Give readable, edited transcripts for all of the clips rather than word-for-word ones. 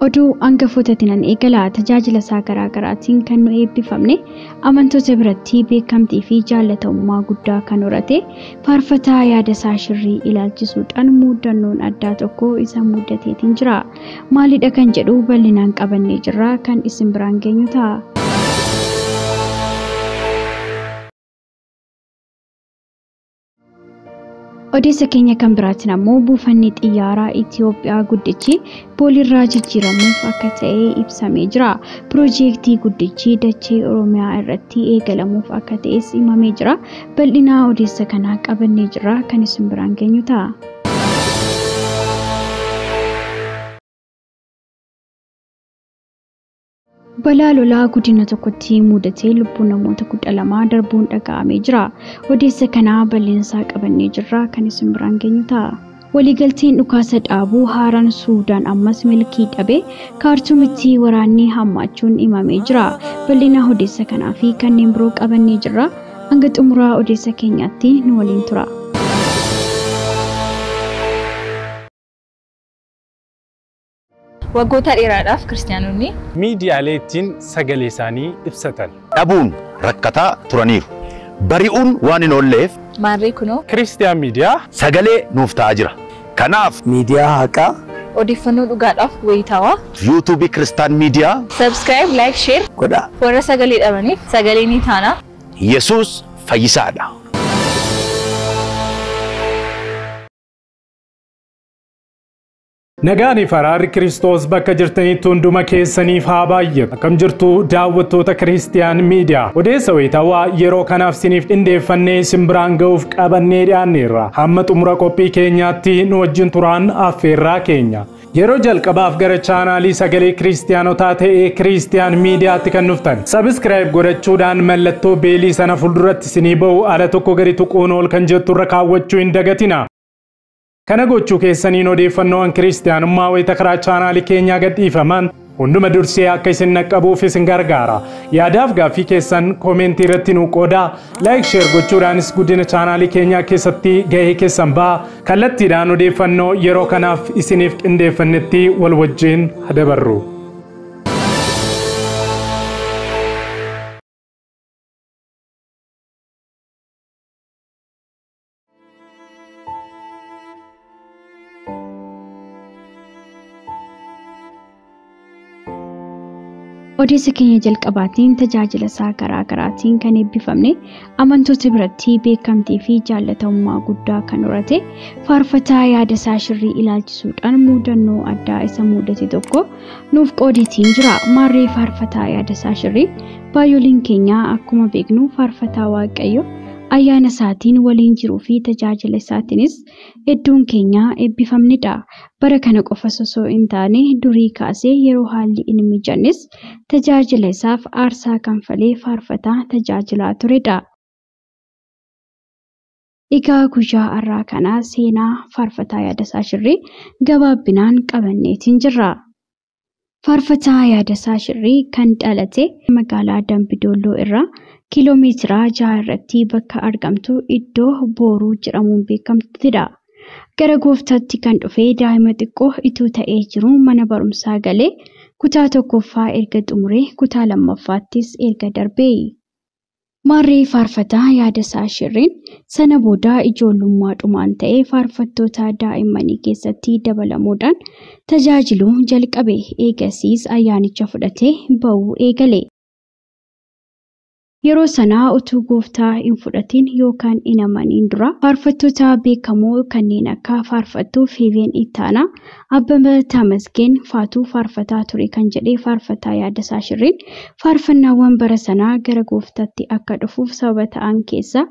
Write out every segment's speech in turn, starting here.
Oduu hangafootaatiin eegala tajaajila isaa garaagaraatiin kan nu eebbifamne amantoota biratti beekamtii fi jaallatamummaa guddaa kan horate faarfataa Yaadasaa Shirrii ilaalchisuudhaan muudannoon addaa tokko isa mudateetiin jira. Maalidha kan jedhu bal'inaan qabannee jirra kan isin biraan geenyu ta'a. Odeessa keenya kan biraatiin ammoo buufanni xiyyaaraa Itoophiyaa guddichi boolirraa jijjiiramuuf akka ta'e ibsamee jira. Piroojeektii guddichi dachee Oromiyaa irratti eegalamuuf akka ta'es himamee jira. Bal'ina odeessa kanaa qabannee jirra kan isin biraan geenyu ta'a. Balaa lolaa guddina tokkotti mudatee lubbuu namoota 12 darbuun dhaga'amee jira. Odeessa kanaa bal'insaa qabannee jirra kan isin biraan geenyu ta'a. Waliigalteen dhukaasa dhaabuu haaraan Suudaan ammas milkii dhabe Kaartuumitti waraanni hammaachuun himamee jira. Bal'ina odeessa kanaa fi kanneen biroo qabannee jirra. Hanga xumuraa odeessa keenyaatti nu waliin tura. Waggoota dheeraadhaaf kiristaanonni miidiyaalee ittiin sagalee isaanii ibsatan dhabuun rakkataa turaniiru. Bari'uun waan hin oolleef maarree kunoo Kiristiyaan miidiyaa sagalee nuuf ta'aa jira. Kanaaf miidiyaa haqaa odeeffannoo dhugaadhaaf wayitaawaa yuutuubii Kiristaan miidiyaa subscribe, like, share godhaa. Warra sagalee dhabaniif sagalee ni taana. Yesuus fayyisaadha. Nagaan fi araarri Kiristoos bakka jirtanitti hunduma keessaniif haa baay'atu. Akkam jirtu daawwattoota Kiristiyaan miidiyaa. Odeessa wayitaawaa yeroo kanaaf siniif qindeeffannee isin biraan ga'uuf qabannee dhiyaanneerra. Hamma xumura qophii keenyaatti nu wajjin turaan affeerraa keenya. Yeroo jalqabaaf gara chaanaalii sagalee kiristiyaanotaa ta'ee Kiristiyaan miidiyaatti kan dhuftan. Sabiskiraayib godhachuudhaan mallattoo beelii sana fuulduratti isinii ba'u ala tokko gadi tuquun ol kan jettu irra kaawwachuu hin dagatina. Kana gochuu keessaniin odeeffannoowwan kiristiyaanummaa wayita karaa chaanaalii keenyaa gadhiifaman hunduma dursee akka isin naqqabuuf isin gargaara. Yaadaaf gaaffii keessan koomentii irratti nu qoodaa, laayik sheer gochuudhaanis guddina chaanaalii keenyaa keessatti gahee keessan ba'a. Kallattiidhaan odeeffannoo yeroo kanaaf isiniif qindeeffannetti wal wajjin dabarru. Odeessa keenya jalqabaatiin tajaajila isaa garaagaraatiin kan eebbifamne amantoota biratti beekamtii fi jaallatamummaa guddaa kan horate faarfataa Yaadasaa Shirrii ilaalchisuudhaan muudannoo addaa isa mudate tokko nuuf qoodeetiin jira. Maarree faarfataa Yaadasaa Shirrii baay'ooliin keenya akkuma beeknu faarfataa Waaqayyo ayyaana isaatiin waliin jiruu fi tajaajila isaatiinis hedduun keenya eebbifamnedha. Bara kana qofa osoo hin taane durii kaasee yeroo haalli hin mijannes tajaajila isaaf aarsaa kanfalee faarfataa tajaajilaa turedha. Egaa guyyaa har'aa kana seenaa faarfataa Yaadasaa Shirrii gabaabbinaan qabanneetiin jirra. Faarfataa Yaadasaa Shirrii kan dhalate magaalaa Dambidolloo irraa kiiloomeetira 6 irratti bakka argamtu iddoo Booruu jedhamuun beekamtudha. Gara gooftaatti kan dhufe daa'ima xiqqoo ituu ta'ee jiru mana barumsaa galee kutaa tokkoffaa erga xumuree kutaa lammaffaattis erga darbee. Maarree faarfataa Yaadasaa Shirriin sana booda ijoollummaadhumaan ta'ee faarfattoota daa'immanii keessatti dabalamuudhaan tajaajiluu jalqabe. Eegasiis ayyaanicha fudhatee ba'uu eegale. Yeroo sanaa utuu gooftaa hin fudhatin yookaan hin amaniin dura faarfattoota beekamoo kanneen akka faarfattuu Feebeen Ittaanaa, Abbabaa Tamasgeen faatuu faarfataa ture kan jedhee faarfataa Yaadasaa Shirriin faarfannaawwan bara sanaa gara gooftaatti akka dhufuuf sababa ta'an keessaa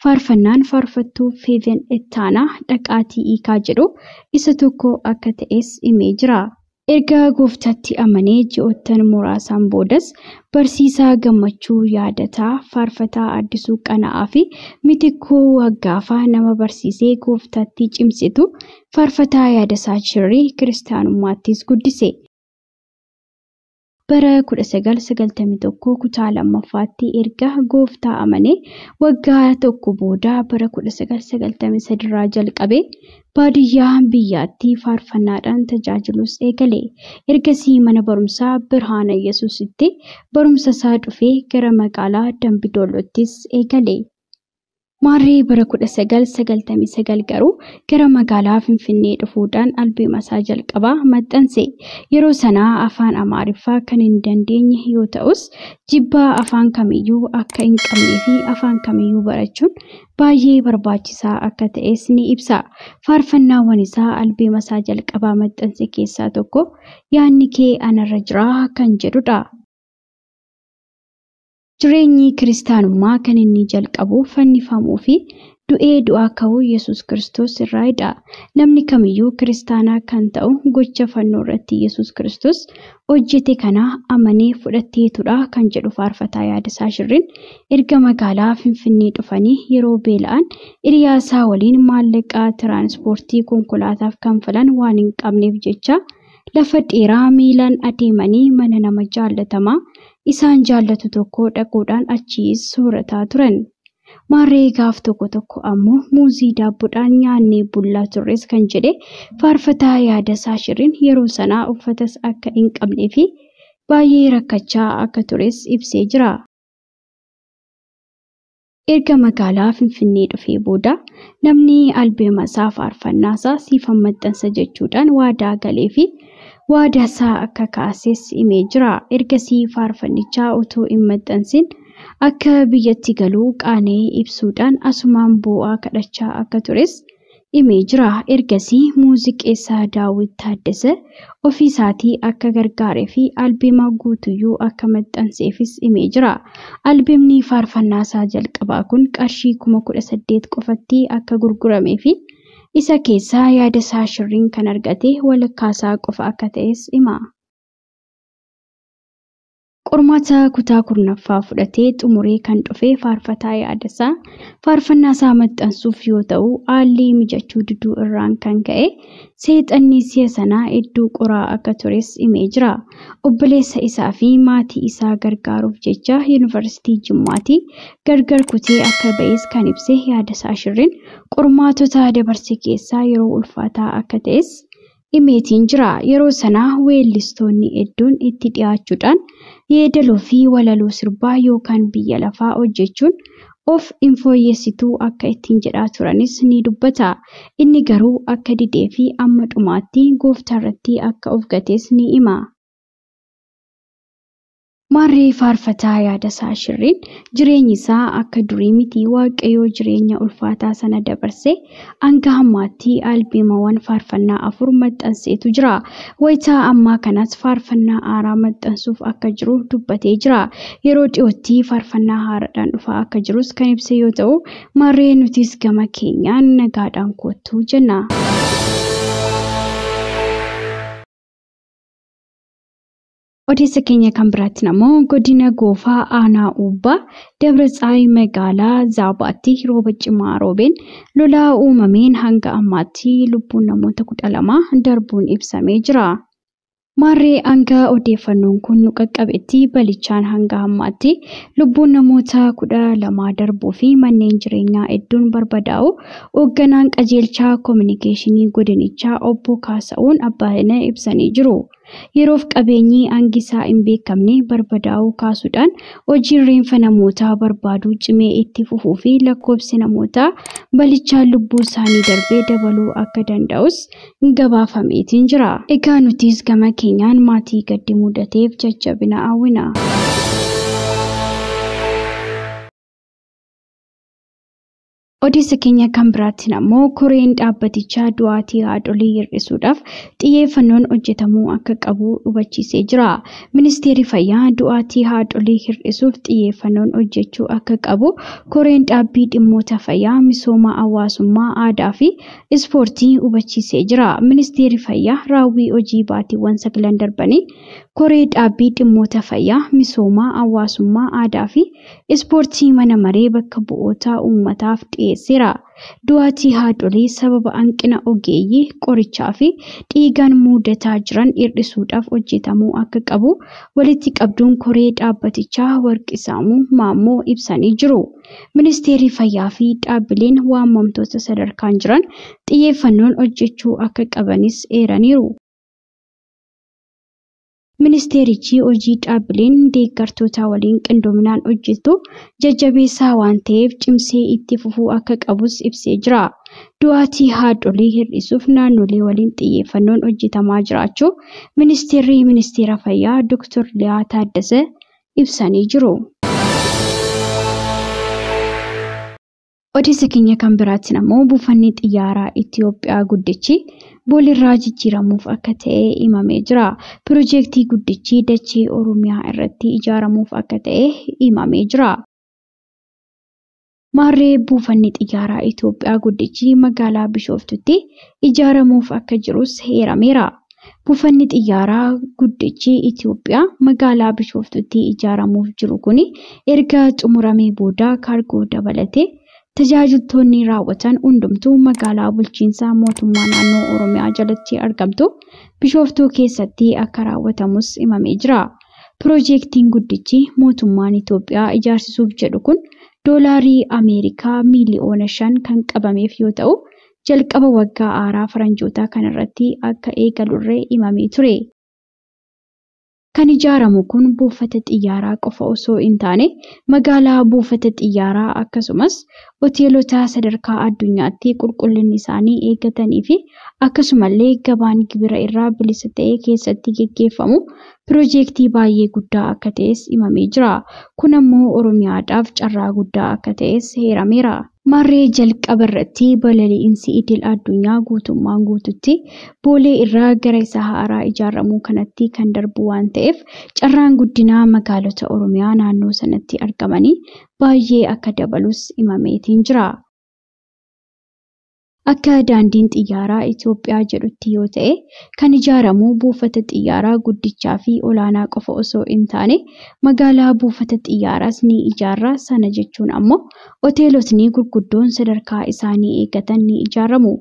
faarfannaan faarfattuu Feebeen Ittaanaa dhaqaatii hiikaa jedhu isa tokko akka ta'es himee jira. Erga gooftaatti amanee ji'oottan muraasaan boodas barsiisaa Gammachuu Yaadataa, faarfataa Addisuu Qana'aa fi Mitikkuu Waggaafaa nama barsiisee gooftaatti cimsitu faarfataa Yaadasaa Shirrii kiristaanummaattis guddise. Bara 1991 kutaa lammaffaatti erga gooftaa amanee waggaa tokko booda bara 1993 irraa jalqabee baadiyyaa biyyaatti faarfannaadhaan tajaajilus eegale. Ergasii mana barumsaa Birhaana Yesuusitti barumsa isaa dhufee gara magaalaa Dambidollottis eegale. Maarree bara 1999 garuu gara magaalaa Finfinnee dhufuudhaan albeema isaa jalqabaa maxxanse. Yeroo sanaa afaan Amaariffaa kan hin dandeenye yoo ta'us jibbaa afaan kamiyyuu akka hin qabnee fi afaan kamiyyuu barachuun baay'ee barbaachisaa akka ta'es ni ibsa. Faarfannaawwan isaa albeema isaa jalqabaa maxxanse keessaa tokko yaadni kee anarra jira kan jedhudha. Jireenyi kiristaanummaa kan inni jalqabu fannifamuu fi du'ee du'aa ka'uu Yesuus Kiristoos irraayidha. Namni kamiyyuu kiristaanaa kan ta'u gocha fannoo irratti Yesuus Kiristoos hojjete kana amanee fudhateetudha kan jedhu faarfataa Yaadasaa Shirriin erga magaalaa Finfinnee dhufanii yeroo beela'an hiriyaa isaa waliin maallaqa tiraanspoortii konkolaataaf kanfalan waan hin qabneef jecha lafa dheeraa miilaan adeemanii mana nama jaallatamaa isaan jaallatu tokko dhaquudhaan achiis soorataa turan. Maarree gaaf tokko tokko ammoo muuzii daabboodhaan nyaannee bullaa turres kan jedhe faarfataa Yaadasaa Shirriin yeroo sanaa uffatas akka hin qabnee fi baay'ee rakkachaa akka tures ibsee jira. Erga magaalaa Finfinnee dhufee booda namni albeema isaa faarfannaa isaa siifan maxxansa jechuudhaan waadaa galee fi waadaa isaa akka kaases himee jira. Ergasii faarfannichaa otoo hin maxxansin akka biyyatti galuu qaana'ee ibsuudhaan asumaan boo'aa kadhachaa akka tures himee jira. Ergasii muuziqeessaa Daawit Taaddasee ofii isaatii akka gargaaree fi albeema guutuyyuu akka maxxanseefis himee jira. Albeemni faarfannaa isaa jalqabaa kun qarshii 18,000 qofatti akka gurguramee fi isa keessaa Yaadasaa Shirriin kan argate walakkaasaa qofa akka ta'es hima. Qormaata kutaa 10ffaa fudhatee xumuree kan dhufe faarfataa Yaadasaa faarfannaa isaa maxxansuuf yoo ta'u haalli mijachuu diduu irraan kan ka'e seexanni si'a sanaa hedduu qoraa akka tures himee jira. Obboleessa isaa fi maatii isaa gargaaruuf jecha yuunivarsiitii Jimmaatii gargar kutee akka ba'es kan ibse Yaadasaa Shirriin qormaatota dabarse keessaa yeroo ulfaataa akka ta'es himeetiin jira. Yeroo sanaa weellistoonni hedduun itti dhiyaachuudhaan yeedaloo fi walaloo sirbaa yookaan biyya lafaa hojjechuun of hin fooyyessituu akka ittiin jedhaa turanis ni dubbata. Inni garuu akka didee fi amma dhumaatti gooftaa irratti akka of gates ni hima. Maarree faarfataa Yaadasaa Shirriin jireenyi isaa akka durii miti. Waaqayyoo jireenya ulfaataa sana dabarsee hanga ammaatti albeemawwan faarfannaa 4 maxxanseetu jira. Wayitaa ammaa kanas faarfannaa haaraa maxxansuuf akka jiru dubbatee jira. Yeroo dhiyootti faarfannaa haaraadhaan dhufaa akka jirus kan ibse yoo ta'u, maarree nutis gama keenyaan nagaadhaan kottuu jenna. Odeessa keenya kan biraatti ammoo godina Goofaa Aanaa Ubbaa Dabra Tsaayii magaalaa Zaabaatti rooba cimaa roobeen lolaa uumameen hanga ammaatti lubbuun namoota 12 darbuun ibsamee jira. Maarree hanga odeeffannoon kun nu qaqqabetti balichaan hanga ammaatti lubbuun namoota 12 darbuu fi manneen jireenyaa hedduun barbadaa'u hoogganaan qajeelchaa koominikeeshinii godinichaa obbo Kaasa'uun Abbaayinaa ibsanii jiru. Yeroof qabeenyi hangi isaa hin beekamne barbadaa'uu kaasuudhaan hojiin reenfa namootaa barbaaduu cimee itti fufuu fi lakkoofsi namootaa balichaan lubbuu isaanii darbee dabaluu akka danda'us gabaafameetiin jira. Egaa nutis gama keenyaan maatii gaddi mudateef jajjabina hawwina. Odeessa keenya kan biraattiin ammoo koreen dhaabbatichaa du'aatii haadholii hir'isuudhaaf xiyyeeffannoon hojjetamuu akka qabu hubachiisee jira. Ministeerri Fayyaa du'aatii haadholii hir'isuuf xiyyeeffannoon hojjechuu akka qabu koreen dhaabbii dhimmoota fayyaa, misooma hawaasummaa, aadaa fi ispoortii hubachiisee jira. Ministeerri Fayyaa raawwii hojii baatiiwwan 9 darbanii koree dhaabbii dhimmoota fayyaa, misooma hawaasummaa, aadaa fi ispoortii mana maree bakka bu'oota uummataaf dhiyeesse. dhiyeesseera. Du'aatii haadholii sababa hanqina ogeeyyii qorichaa fi dhiigaan mudataa jiran hir'isuudhaaf hojjetamuu akka qabu walitti qabduun koree dhaabbatichaa Warqisaamuu Maammoo ibsanii jiru. Ministeerri Fayyaa fi dhaabbileen waamamtoota sadarkaan jiran xiyyeeffannoon hojjechuu akka qabanis eeraniiru. Ministeerichi hojii dhaabbileen deeggartoota waliin qindoominaan hojjetu jajjabeessaa waan ta'eef cimsee itti fufuu akka qabus ibsee jira. Du'aatii haadholii hir'isuuf naannolee waliin xiyyeeffannoon hojjetamaa jiraachuu Ministeerri Ministeera Fayyaa Dr. Liyaa Taaddasee ibsanii jiru. Odeessa keenya kan biraatiin ammoo buufanni xiyyaaraa Itoophiyaa guddichi Booleerraa jijjiiramuuf akka ta'e himamee jira. Piroojeektii guddichi dachee Oromiyaa irratti ijaaramuuf akka ta'e himamee jira. Maarree buufanni xiyyaaraa Itoophiyaa guddichi magaalaa Bishooftutti ijaaramuuf akka jirus heerameera. Buufanni xiyyaaraa guddichi Itoophiyaa magaalaa Bishooftutti ijaaramuuf jiru kun erga xumuramee booda kaargoo dabalatee tajaajiltoonni raawwatan hundumtuu magaalaa bulchiinsa mootummaa naannoo Oromiyaa jalatti argamtu Bishooftuu keessatti akka raawwatamus himamee jira. Piroojeektiin guddichi mootummaan Itoophiyaa ijaarsisuuf jedhu kun doolaarii Ameerikaa miiliyoona 5 kan qabameef yoo ta'u, jalqaba waggaa haaraa faranjootaa kanarratti akka eegalurree himamee ture. Kan ijaaramu kun buufata xiyyaaraa qofa osoo hin taane magaalaa buufata xiyyaaraa akkasumas hoteelota sadarkaa addunyaatti qulqullinni isaanii eeggatanii fi akkasumallee gabaan gibira irraa bilisa ta'e keessatti geggeeffamu piroojeektii baay'ee guddaa akka ta'es himamee jira. Kun ammoo Oromiyaadhaaf carraa guddaa akka ta'es heerameera. Maarree jalqaba irratti balali'insi idil addunyaa guutummaan guututti Boolee irraa gara isa haaraa ijaaramuu kanatti kan darbu waan ta'eef carraan guddinaa magaalota Oromiyaa naannoo sanatti argamanii baay'ee akka dabalus himameetiin jira. Akka daandiin xiyyaaraa Itoophiyaa jedhutti yoo ta'e kan ijaaramu buufata xiyyaaraa guddichaa fi olaanaa qofa osoo hin taane magaalaa buufata xiyyaaraas ni ijaarra. Sana jechuun ammoo hoteelotni gurguddoon sadarkaa isaanii eeggatan ni ijaaramu.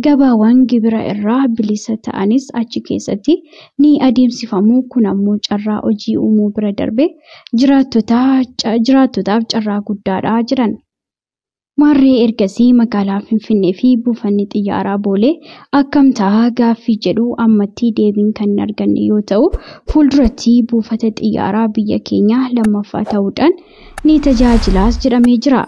Gabaawwan gibira irraa bilisa ta'anis achi keessatti ni adeemsifamu. Kun ammoo carraa hojii uumuu bira darbee jiraattotaaf carraa guddaadha jedhan. Maarree ergasii magaalaa Finfinnee fi buufanni xiyyaaraa Boolee akkam ta'a gaaffii jedhu ammatti deebiin kan hin arganne yoo ta'u, fuulduratti buufata xiyyaaraa biyya keenyaa lammaffaa ta'uudhaan ni tajaajilaas jedhamee jira.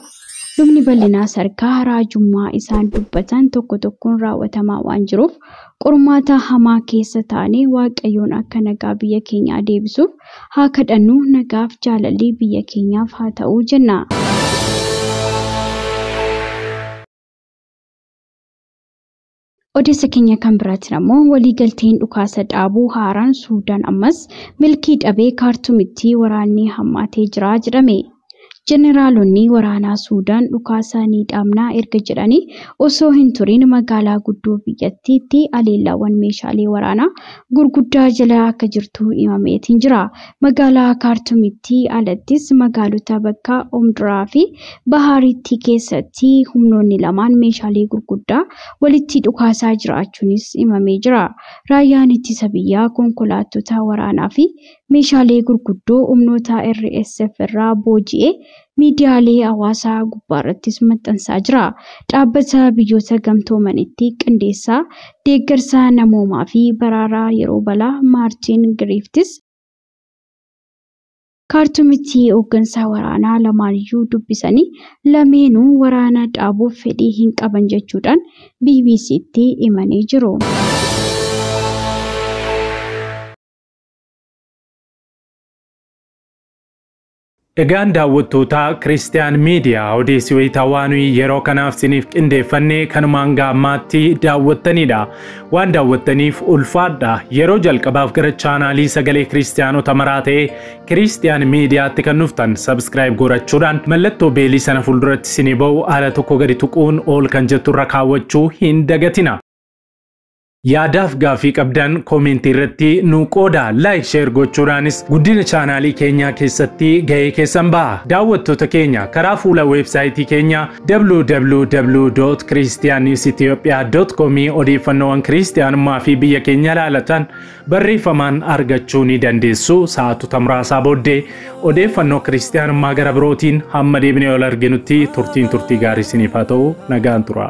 Lubni bal'inaa sarkaa raajummaa isaan dubbatan tokko tokkoon raawwatamaa waan jiruuf qormaata hamaa keessa taanee Waaqayyoon akka nagaa biyya keenyaa deebisuuf haa kadhannu. Nagaaf jaalalli biyya keenyaaf haa ta'u jenna. Odeessa keenya kan biraatiin ammoo waliigalteen dhukaasa dhaabuu haaraan Suudaan ammas milkii dhabee Kaartumitti waraanni hammaatee jira jedhame. Jeneraalonni waraanaa Suudaan dhukaasa ni dhaabnaa erga jedhanii osoo hin turin magaalaa guddoo biyyattiitti haleellaawwan meeshaalee waraanaa gurguddaa jala akka jirtu himameetiin jira. Magaalaa Kaartumitti alattis magaalota bakka Omduraa fi Bahaaritti keessatti humnoonni lamaan meeshaalee gurguddaa walitti dhukaasaa jiraachuunis himamee jira. Raayyaan ittisa biyyaa konkolaattota waraanaa fi meeshaalee gurguddoo humnoota RSF irraa booji'ee miidiyaalee hawaasaa gubbaarrattis maxxansaa jira. Dhaabbata biyyoota gamtoomanitti qindeessaa deeggarsa namoomaa fi baraaraa yeroo balaa Maartiin Giriiftis Kaartumitti hooggansa waraanaa lamaaniyyuu dubbisanii lameenuu waraana dhaabuuf fedhii hin qaban jechuudhaan BBC'tti himanii jiru. Egaan daawwattoota Kiristiyaan Miidiyaa odeessi wayitaawaa nuyi yeroo kanaaf isiniif qindeeffannee kanumaan gaammaatti daawwattanidha. Waan daawwattaniif ulfaadha. Yeroo jalqabaaf gara chaanaalii sagalee Kiristiyaanota maraa ta'e Kiristiyaan Miidiyaatti kan dhuftan sabskiraayib gochuudhaan mallattoo beelii sana fuulduratti isinii ba'u haala tokko gadi tuquun ol kan jettu irra kaawwachuu hin dagatina. Yaadaaf gaaffii qabdan koomentii irratti nu qooda. Like, share gochuudhaanis guddina chaanaalii keenyaa keessatti gahee keessan ba'a. Daawwattoota keenya, karaa fuula weebsaayitii keenyaa www.christiannewsethiopia.com odeeffannoowwan kiristiyaanummaa fi biyya keenya ilaalatan barreeffamaan argachuu ni dandeessu. Sa'aatota muraasaa booddee odeeffannoo kiristiyaanummaa gara birootiin hamma deebinee ol arginutti turtiin turtii gaarii isiniif haa ta'u, nagaan tura.